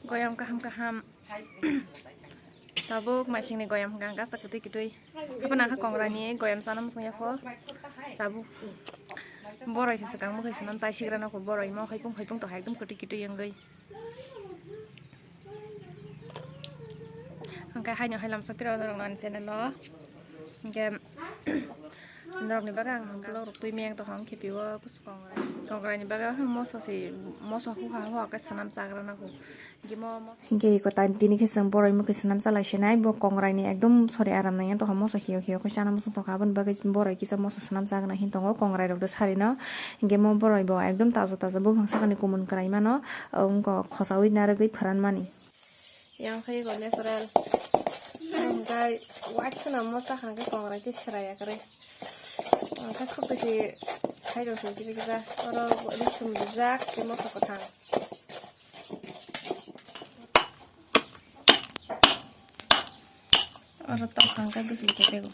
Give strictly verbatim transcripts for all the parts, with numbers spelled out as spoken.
Goyam kaham kaham. Tabuk masingni goyam hwnkha ang kasta kwtwi kwtwi. Haphano ang kha kongraini goyam chana muchungya kho. Tabuk boroi se swkang mukhai swnam chai sigrana kho, boroi mo haipung haipung tongkha ekdom kwtwi kwtwi wngwi. Hwnkhe haino hai lamsa phiro norok ani channel o. Hwnkhe norokni bagwi ang vlog rok twi meng tongkha, hwnkhe phio kusu kongrai. Kongrai ni bagwi ang moso se, moso huha huha khe swnam chagrana kho. Hwnkhe mo, mo- Hwnkhe iko ta tini khe chwng boroi mukhai swnam chalai sinai, bo kongrai ni ekdom sori aram nangya tongkha, moso hiyo hiyo khe chana muchung tongkha, aboni bagwi boroi kisa moso swnam chagna hin tongo kongrai rok do sari no. Hwnkhe mo boroi bo ekdom taja taja buphang sakani kumun kwrai mano, wngkha khosaui narwgwi phwran mani. Yang khai go natural. Ang kai white suna mo sa khang ke kongrai ke serai akre. Ang kai khuk bisi khai do se kisa kisa. Oro risum rijak ke moso kwthang. Oro tok khang kai bisi ke tego.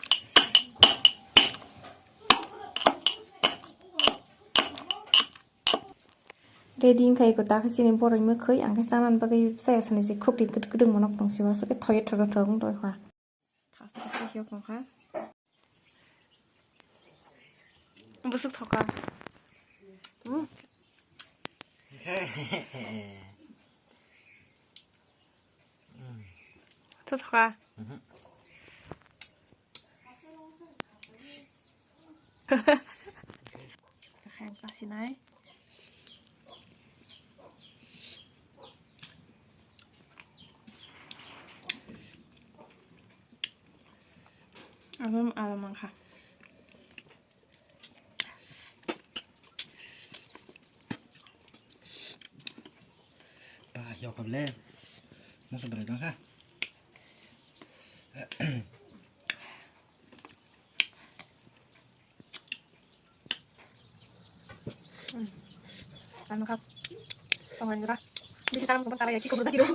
Ready wngkha eko dakha chini boroi mwkhwi, ang khe chanani bagwi chaya sani se khukti kwdwk kwdwk monok tong se, waisa khe thoye thotho thok wng tong kha. Thas thas khe yok tong kha. Bwswk thoka. Hmm. Thothoka. Mhm. Kaham chasinai. Agam alam angkha. Ba, yok kable. Masa berai dong ha. Ano kap. Pangan ra. Di sana mo pancara ya, kiko mo da kiro.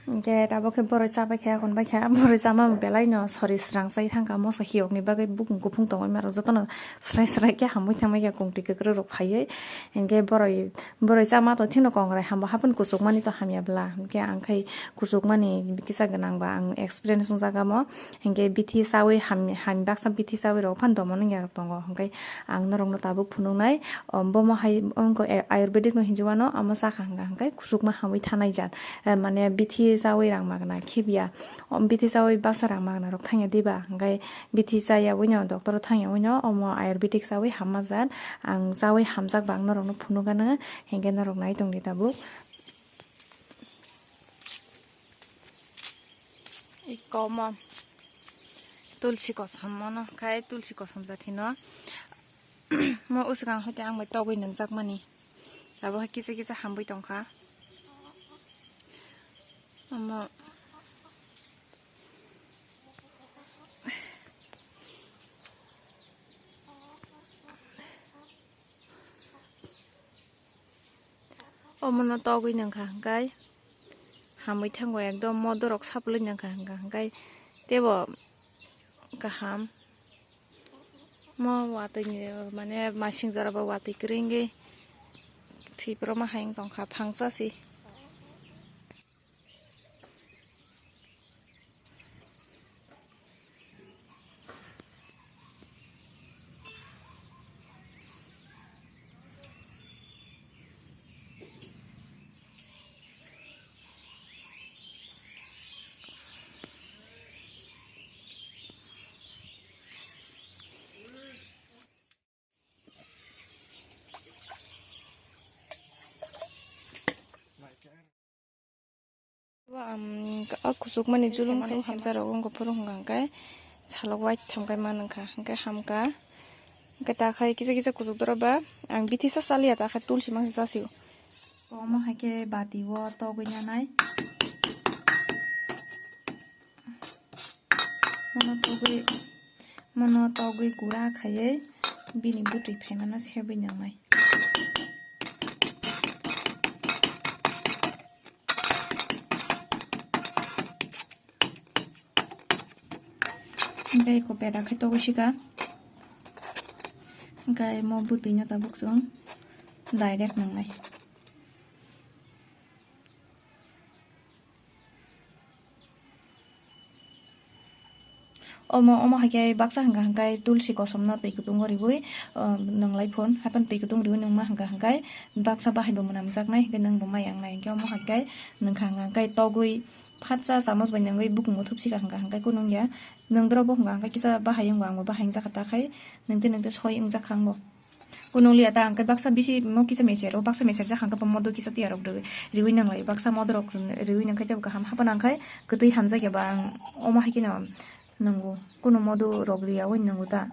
Hwnkhe tabuk khe boroi cha bai kha, kon bai kha, boroi chama belai no sori srang chai thang kha, moso hiyok ni bagwi bukung kuphung tongwi ma rok jotono srai srai khe hamwi thangma khe kungtwi kwkrwi rok phaiwi. Hwnkhe boroi, boroi chama to thino kongrai hambo haphano kuchukmani to hamya bla, hwnkhe ang khai kuchukmani kisa gwnang ba ang experience wngjaga mo. Hwnkhe bithi chawi ham, ham baksa bithi chawi rok phan domo nungya rok tongo. Hwnkhe ang norok no tabuk phunuknai, o, bomo hai wngkha ayurvedic no hinwi wano, omo chakha hwnkha hwnkhe kuchukma hamwi thanai jat. Eh, mane bithi chawi rang magna khibya. O bithi chawi baksa rang magna rok thangya diba? Hwnkhe bithi chaya wino doctor o thangya wino omo ayurvedic chawi hamma jat. Ang chawi hamjak ba ang norok no phunukgano, hwnkhe norok nai tongdi tabuk. Iko mo tulsi kosom mono khai tulsi kosom jati no mo usukang hoite ang bai togwi nwngjak mani abo hai kisa kisa hambai tongkha omo. Omono togwi nangkha hwnkhe hamwi thango ekdom modorok saplwi nangkha hwnkha hwnkhe teibo kaham mo watwi ni mane masing jora bo watwi kwrwi wngwi thwipro ma hai wng tongkha phangsa se. Ang o kuchukmani julum khai hamsa rok wngkha phuru hwnkha hwnkhe salok waitham khai man wngkha hwnkhe hamkha hwnkhe ta khai kisa kisa kuchuk doro ba ang bithi sa chaliya ta khai tulsi mangsa chasio. Omo hai khe bati o togwi nanai. Mono togwi, mono togwi gura khaiwi bini bwtwi phaimano sebwi nangnai. Hwnkhe eko beda khe togwi sika. Hwnkhe mo bwtwino tabuk chwng direct nangnai. Omo, omo hai khe baksa hwnkha hwnkhe tulsi kosom no twi kutung o riwi, ah, nwnglai phun, haikhe twi kutung riwi nwngma hwnkha hwnkhe baksa bahai bo mwnamjaknai, hwnkhe nwng bo mai wngnai, hwnkhe omo hai khe nwngkha hwnkha hwnkhe togwi phatsa chamoch bai nwngwi bukung o thupsi kha hwnkha hwnkhe kunung ya, nwng doro bo hwnkha hwnkhe kisa bahai wngo, ang bo bahai wngjak kha ta khai nwng twi nwng twi soi wngjak kha ang bo. Kunung liya ta ang khe baksa bisi mo kisa meser o, baksa meser jak hang khe modo kisa tiya rok riwi, riwi nang lai, baksa modo rok riwi nang khe tebo kaham hapang nang khai kwtwi hamjak ya ba ang omo hai khe no nwngo, kunu modo rok riya oi nwngo ta.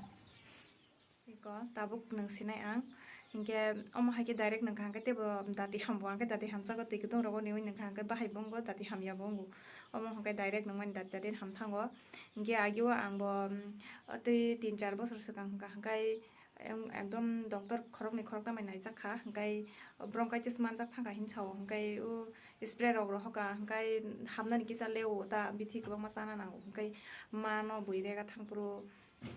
Iko tabuk nwng sinai ang, hinkhe omo hai khe direct nang kha hang khe tebo dati hambo ang khe dati hamjago twi kutung rogo niwi nang kha hang khe bahai bo wngo dati hamya bo wngo, omo hwnkhe direct nang mani dati dati ham thango, hinkhe agio ang bo, mm, twi tin char bosor swkang hwnkha hwnkhe Em, ekdom doctor khoroknwi khoroktham bai naijak kha, hwnkhe bronchitis manjak thang kha hinwi sao, hwnkhe o spray rok rohor kha, hwnkhe hapnani kisa leo ta bithi kwbangma chana nango, hwnkhe mano bui rega thangphuru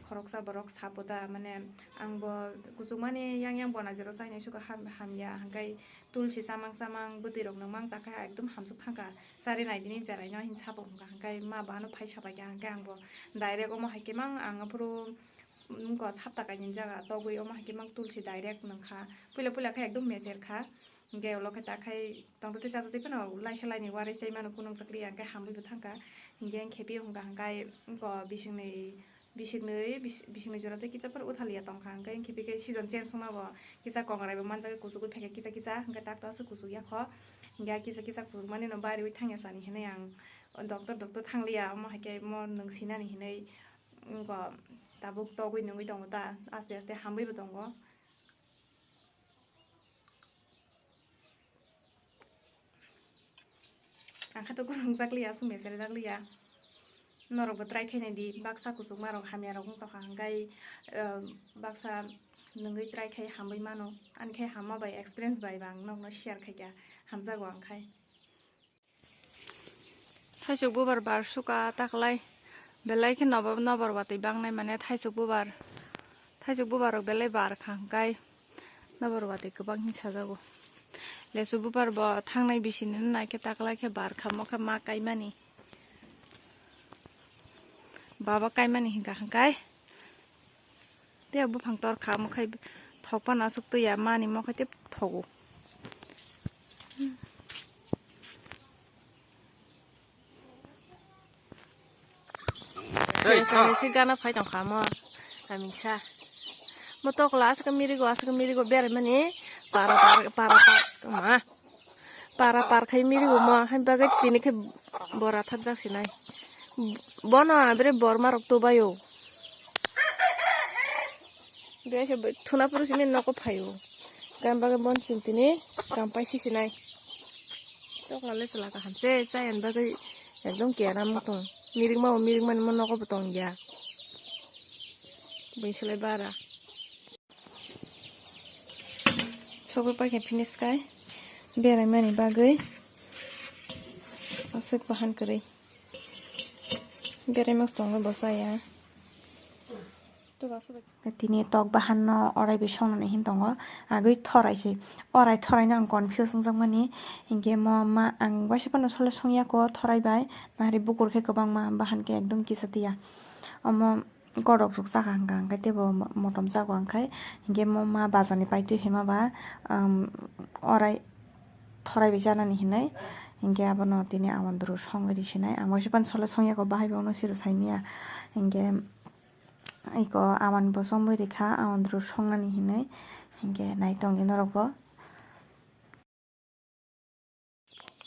khoroksa borok sapo ta, mane ang bo kuchukmani yang yang bona jero chainai suka ham-, hamya, hwnkhe tulsi chamang chamang bwtwi rok nungmang ta khe ekdom hamsuk thang kha, chari naidi ni cheraino hinwi sapo hwnkha, hwnkhe ma ba no phai sapai kha, hwnkhe ang bo direct omo hai khe mang ang aphuru Wngkha sapta kainwi jaga togwi omo hai khe mang tulsi direct nung kha. Puila puila khe ekdom mejer kha. Hinkhe ulo khe ta khai tongtwtwi chatwtwi phano laisa laini uarai chai mano kunung chakli ya, hinkhe hamwi bo thang kha. Hinkhe ang khepi hwnkha, hinkhe wngkha bisingni, bisingni, bis-, bisingni jora tei kisa phano uthaliya tong kha. Hinkhe ang khepi khe season change wngma bo kisa kongrai bo manjak khe kuchugwi phai kha kisa kisa, hinkhe tak to aswk kuchuk ya kho. Hinkhe kisa kisa kuchuk mani no bariwi thangya sani hinwi ang doctor doctor thangliya, omo hai khe mo nung sinani hinwi. Wngkha tabuk togwi nungwi tongo ta, aste aste hamwi bo tongo. Ang khe to kunung jak liya, aswk meser jak liya. Norok bo try khainai di, baksa kuchukma rok hamya rok wng tongkha, hwnkhe, eh, baksa nungwi try khai hamwi mano. Ani khe hamma bai experience bai bo ang nokno share khaikha, hamjago ang khai. Thaisuk bubar bar suka taklai belai khe nobo-, nobor watwi bangnai mane thaisuk bubar, thaisuk bubar rok belai bar kha hwnkhe nobor watwi kwbang hinwi sajago. Lesu bubar bo thangnai bisini nai khe taklai khe bar kha, mo khe ma kaimani, baba kaimani hwnkha hwnkhe. Tei buphang tor kha, omo khai thokphano aswk twi ya, mani mo khai tei thogo. Hey, se gana phai tong kha mo, kamisa. Mo tokla aswk mirigo, aswk mirigo berai mani para, para, para, para, ma. Para par khai miri omo, hai bagwi tini khe bora thakjak sinai. Bono abre borma rok tubaio. Bese thuna puru simi noko phaio. Gan bagwi bon sin tini kampai si sinai. Tokla le chwla kaham se, chayan bagwi ekdom kera mo tong. Mirik ma o mirik mani mo noko bo tong ya. Bai selai bara. Sogwi paikha finish khai berai mani bagwi aswk bahan kwrwi berai mas tongo bo chaya. Tini tok bahan no orai bai songnani hin tongo, agwi thorai se, orai thorai no ang confuse wngjakmani. Hinkhe mo ma ang waisa phano sole songya ko thorai bai, nahari bukur khe kwbangma bahan khe ekdom kisa tiya. Omo Godok rok chakha hwnkha hwnkhe teibo mo-, motom chago ang khai. Hinkhe mo ma bazar ni paitwi hinma ba, um, orai thorai bai chanani hinwi. Hinkhe abono tini amondru songwi ri sinai. Ang waisa phano sole songya ko bahai bo no siro saimanya. Hinkhe iko aman bo chomwi rikha amondru songnani hinwi. Hinkhe nai tongdi norok bo.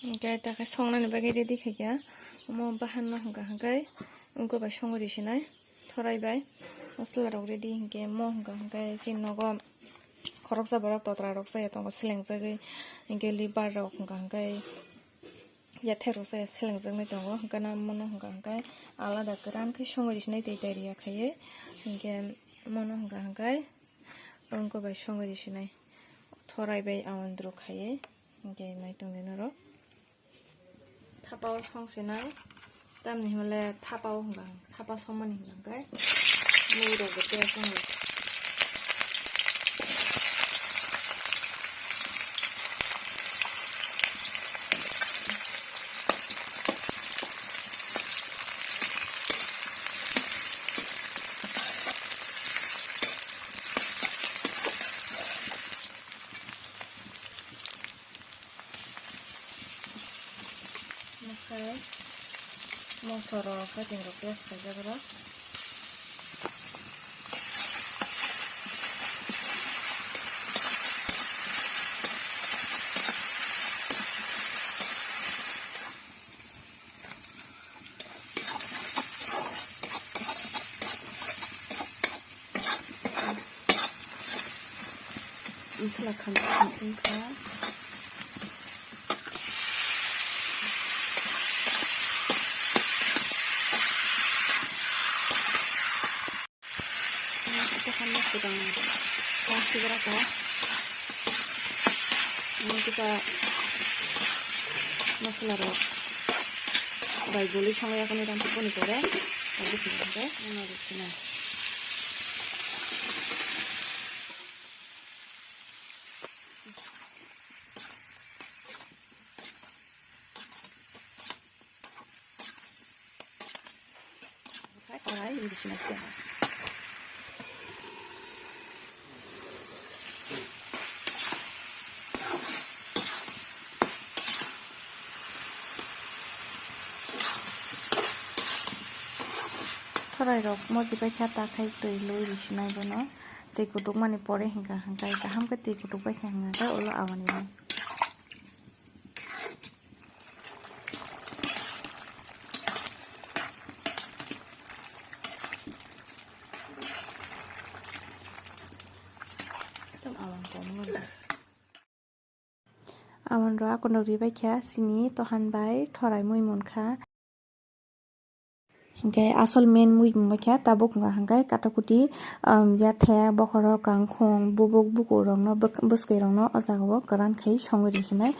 Hinkhe ta khe songnani bagwi ready khaikha. Omo bahan no hwnkha hwnkhe wngkha bai songwi risinai thorai bai. Masala rok ready hinkhe mo hwnkha hwnkhe chini nogo khoroksa borok totra rok chaya tongo selengjagwi. Hinkhe liver rok hwnkha hwnkhe yathek rok chaya selengjaknai tongo. Hinkhe na mono hwnkha hwnkhe alada kwran khe songwi risinai tei tei riya khaiwi. Hinkhe mono hwnkha hwnkhe wngkha bai songwi risinai. Thorai bai amondru khaiwi. Hinkhe nai tongdi norok. Thapa o song sinai. Tamni hwnle thapa o hwnka, thapa songmani hwnka hwnkhe mui rok bo tei song. Moso rok, hajing rok, piyaj khaijak rok. Masala khan wngkha. Ito khan swkang kha sigra kha. Ini kita masala rok bai guli sama ya kami dan pun kore. Tadi kita pakai mana di sini. Thorai rok mochi bai kha ta khai twi lui rw sinai bono. Twi kutuk mani pore hinkha hinkha kaham khe twi kutuk bai kha hinkha khe ulo aboni rw. Amon rok akono ribai kha sini tohan bai thorai mui munkha. Hinkhe asol main mui wngkha tabuk wngkha hinkhe katakuti, um, yathek, bokhorok, kangkhung, bubuk, bukurokno bwk-, bwskangrokno o jagao kwran khai songwi rwsinai.